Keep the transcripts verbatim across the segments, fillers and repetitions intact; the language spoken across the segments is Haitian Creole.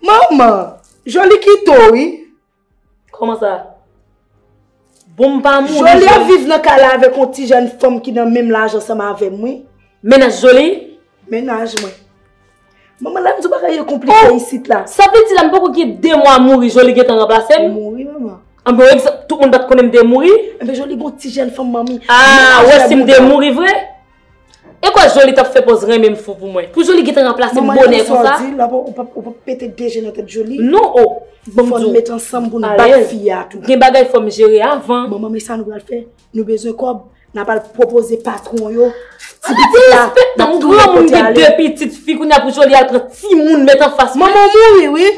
Manman, Joly kite w, wi. Kòman sa? Bon, m pa mouri. Joly ap viv nan kay la avèk yon ti jèn fanm ki nan menm laj ansanm avè m, wi. Mennaj Joly? Mennaj mwen. Manman, lè m di w bagay yo konplike isit la. Sa vle di la, m poko gen de mwa mouri, Joly gentan ranplase m? Mouri, manman. Anben, yon egzanp, tout moun pa t konnen m te mouri? Enben, Joly gon ti jèn fanm, manmi. Ah, ou wè si m te mouri vre? E kwa Joly t ap fè pòz renmen m fou pou mwen? Pou Joly gentan ranplase m bonè konsa? Manman, sa w di la, ou p ap, ou p ap pete de je nan tèt Joly. Non, o. Bon, fò n met ansanm pou n bat fi a tou. Gen bagay fò m jere avan. Manman, men sa nou pral fè. Nou bezwen kòb. N a pral pwopoze patwon yo. Ti pitit la, n ap tounen kote ale. Ou granmoun, gen de pitit fi, kounye a pou Joly al pran timoun met anfas mwen. Manman, w mouri, wi.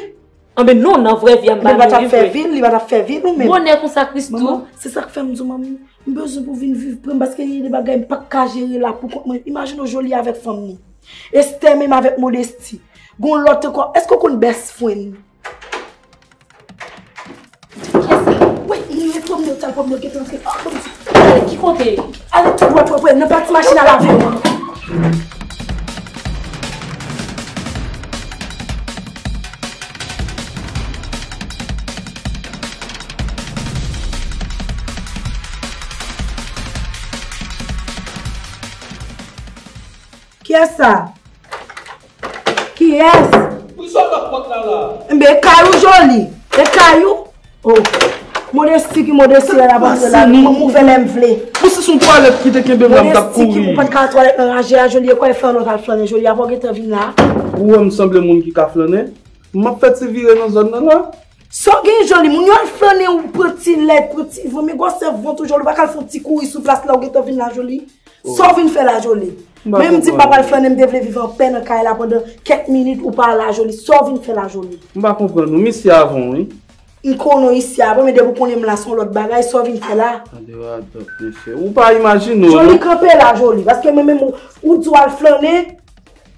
Anben non, nan vrè vi a m pa mouri vre. Li pa t ap fè vi, li pa t ap fè vi nou menm. Bonè konsa, Christoo. Manman, se sa k fè m di w, manmi, m bezwen pou w vin viv pre m, paske gen de bagay m p ap ka jere la pou kont mwen. Imajine w Joly avèk fanm ni. Esther menm avèk Modesty. Gon lòt ankò, èske w konn best friend? Kiyès sa? Wi, li menm pwomne, l t al pwomne, l gentan antre. Ah, bon, ale, ki kote? Ale tou dwat, wè, wè, nan pati machin a lave yo. Kiyès sa? Kiyès? Poukisa w ap pòt la la? Enben, e kay ou Joly. E kay ou. Oh. Modesty ki Modesty lè l ap antre la. M ouvè lè m vle. Ou si sou twalèt ki te kenbe m la, m t ap kouri. Modesty ki pou pa t ka twalèt nan raje a, Joly, e kwè fè lòt al flannen, Joly, apa w gentan vin la? Ou wè m sanble moun ki ka flannen? M ap fè ti vire nan zòn nan la. Sa w gen Joly, moun yo al flannen, ou pran ti lèt, pran ti van, men gwosè vant ou Joly, ou pa ka al fè yon ti kouri sou plas la, ou gentan vin la Joly. Sa w vin fè la Joly? Men m di m pa pral flannen, m te vle viv anpè nan kay la pandan kèk minit, ou pa la Joly. Sa w vin fè la Joly? M pa konprann ou, m isi avan w, wi. M konnen w isi avan, men depi w konnen m la se yon lòt bagay, sa w vin fè la? Tande radòt, mesye. Ou pa imajine w, non. Joly, kanpe la Joly, paske mwen menm ou, ou di w al flannen,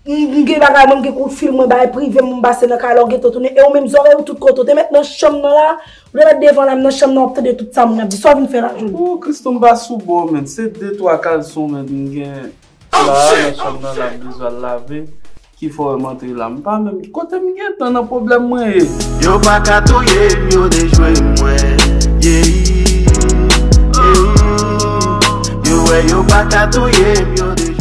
m, m gen bagay mwen, m gen kout fil mwen bay prive m, m pase nan kay la, w gentan tounen. E ou menm zòrèy ou tout kote, w te mèt nan chanm nan la, ou te mèt devan la, m nan chanm nan, w ap tande tout sa moun ap di. Sa w vin fè la Joly? Oh, Christoo, m pa sou bò w, menn. Se de twa kalson, menn, m gen la, nan chanm nan, l ap bezwen al lave. Ki fè w wè m antre la. M pa menm, kote m gentan nan pwoblèm mwen ye? Yo pa ka touye m, yo dejwe mwen. Yeah, yeah. Yo wè, yo pa ka touye m, yo dejwe